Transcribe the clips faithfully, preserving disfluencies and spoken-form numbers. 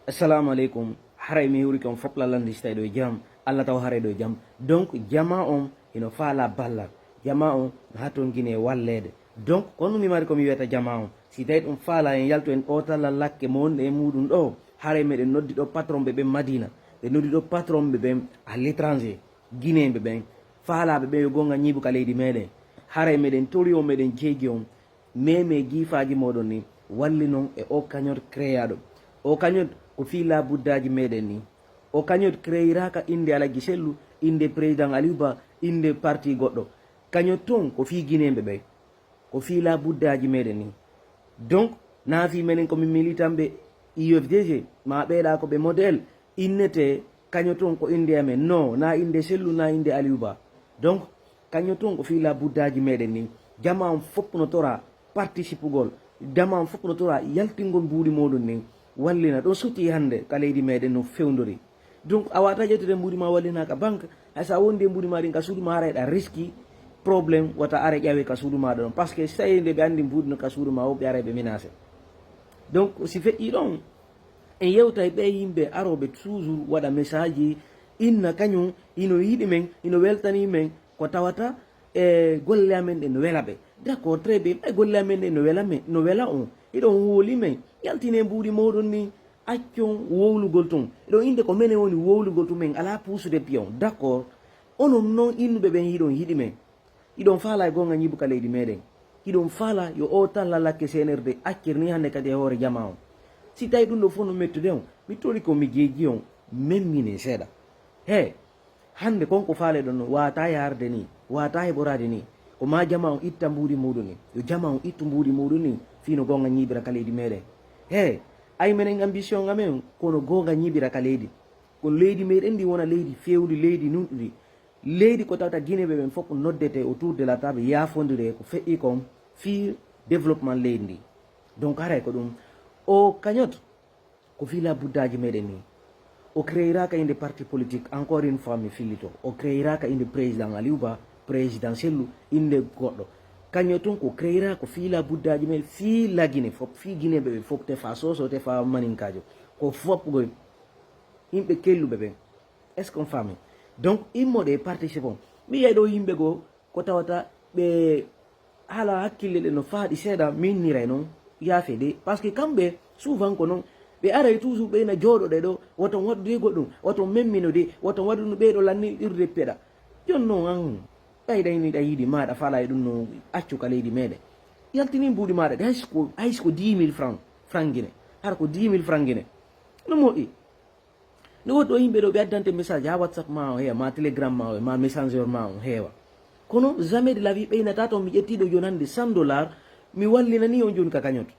Assalamu aleykum. Haray mi hewrike on fop lalande si tawi ɗo e jam. Allah taw haray ɗo e jam. Donc jama on hino faala ballal. Jama on no hatongine walleede. Donc kono mi mari ko mi wiyata jama on, si tawi ɗum faala en yaltu en o talla lakke mo wonɗe e muɗum ɗo. Haray meɗen noddi ɗo patron ɓe ɓen Madina, ɓe noddi ɗo patron ɓe ɓen à l'étranger, guinéen ɓe ɓen, faalaɓe ɓen yo gonga ñiibu ka leydi meɗen. Haray meɗen tori on, meɗen jeegi on, meme giifaaji moɗon ni walli non e o cagnotte créaɗo. O cagnotte ko fii la buddaaji meɗen ni. O cagnotte créiraka inde Alhaji Sellu, inde président Aliou Ba, inde parti goɗɗo. Cagnotte tun ko fii guinéen ɓe ɓen, ko fii la buddaaji meɗen ni. Donc na fii menen ko min militanɓe U F D G ma ɓeeɗa ko ɓe modèle innete cagnotte tun ko inde amen, non, na inde Sellu, na inde Aliou Ba. Donc cagnotte tun ko fii la buddaaji meɗen ni. Jama on fop no tora participugol. Jama on fop no tora yaltingol mbuuɗi muɗum ni, wallina ɗon soti hannde ka leydi meɗen no fewndori. Donc a wata ƴettude mbuuɗi ma wallina ka banque, hay sa wondi e mbuuɗi ma ɗin ka suudu ma, haray ɗa riski problème, wata are ƴawe ka suudu ma ɗon, parce que sey nde ɓe andi mbuuɗi no ka suudu ma o, ɓe aray ɓe menacé. Donc si feƴƴi ɗon, en yewtay ɓe yimɓe aroɓe toujours waɗa message, inna kañum hino yiɗi men, hino weltani men, ko tawata e golle amen ɗe no wela ɓe. D'accord, très bien, ɓay golle amen ɗe no wela men, no wela on, hiɗon hooli men, yaltine mbuuɗi moɗon ni, accon wowlugol tun. Hiɗon inde ko menen woni wowlugol tun, men ala puusude piyon. D'accord, onon non innuɓe ɓen hiɗon yiɗi men, hiɗon faala e gonga ñiibu ka leydi meɗen, hiɗon faala yo o talla lakke C N R D accir ni hannde kadi e hoore jama on. Si tawi ɗum ɗo fof no mettude on, mi tori ko mi jeeji on, memmine seeɗa. He, hannde kon ko faaleɗon no wata yaarde ni, wata heɓoraade ni. Ko ma jama on itta mbuuɗi muɗum ni, yo jama on ittu mbuuɗi muɗum ni, fii no gonga ñiibira ka leydi meɗen. He, ay menen ambition amen, kono gonga ñiibira ka leydi. Kono leydi meɗen ndi wona leydi fewndi, leydi nunɗundi. Leydi ko tawta Guinéen ɓe ɓen fof noddete autour de la table, yaafondire ko feƴƴi kon fii développement leydi ndi. Donc haray ko ɗum. O cagnotte ko fii la buddaaji meɗen ni. O créiraka inde parti politique, encore une fois mi fillito. O créiraka inde président Aliou Ba, président Sellu, inde goɗɗo. Cagnotte tun ko créira ko fii la buddaaji meɗen, fii la Guinée fop, fii Guinée ɓe ɓe fop, tefa soso, tefa maninkaajo. Ko fop goy yimɓe kelluɓe ɓen. Est-ce qu'on faami? Donc immoɗe e participant. Mi yiyay ɗo yimɓe goo ko tawata ɓe haala hakkille ɗe no faaɗi seeɗa, mi inniray non, yaafe de. Parce que kamɓe souvent ko non, ɓe aray toujours ɓe ina jooɗoɗe ɗo, woton waɗude goɗɗum, woton memmino de, woton waɗu no ɓeeɗo lanni irde peɗa. Jon non an, ɓay ɗay ni ɗa yiɗi ma ɗa faala e ɗum no accu ka leydi meɗen. Yaltini mbuuɗi maɗa ɗi, hay siko, hay siko dix mille francs, francs Guinée. Hara ko dix mille francs Guinée. No moƴƴi. No woodi ɗo yimɓe ɗo ɓe addante message ha WhatsApp ma o heewa, ma Telegram ma o, ma Messenger ma o heewa. Kono jamais de la vie ɓeynata toon mi ƴetti ɗo jonande cent dollars, mi wallinani on joni ka cagnotte.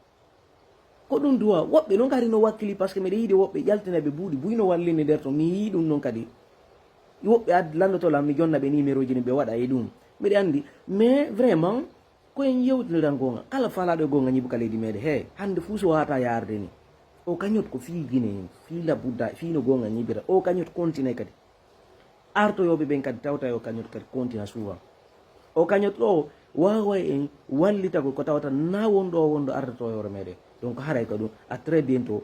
Ko ɗum duwa. Woɓɓe noon kadi no wakkili, parce que miɗa yiide woɓɓe ƴaltina ɓe buuɗi buy no wallini nder to. Mi yii ɗum noon kadi. Woɓɓe ad-, lanndoto lam, mi jonna ɓe numéro ji ɗi ɓe waɗa e ɗum. Miɗa anndi. Mais vraiment, ko en yewtiniran goonga. Kala faalaaɗo e goonga ñibu ka leydi meeɗen. He, hannde fuu so wata yaarde ni. O cagnotte ko fii Guinée, fii la budda, fii no goonga ñibira. O cagnotte continue kadi. Artoyooɓe ɓen kadi tawta yo cagnotte kadi continue souvent. O cagnotte ɗo waaway en wallitagol ko tawata na won ɗo won ɗo artotoyore meeɗen. Donc haray ko ɗum, à très bientôt.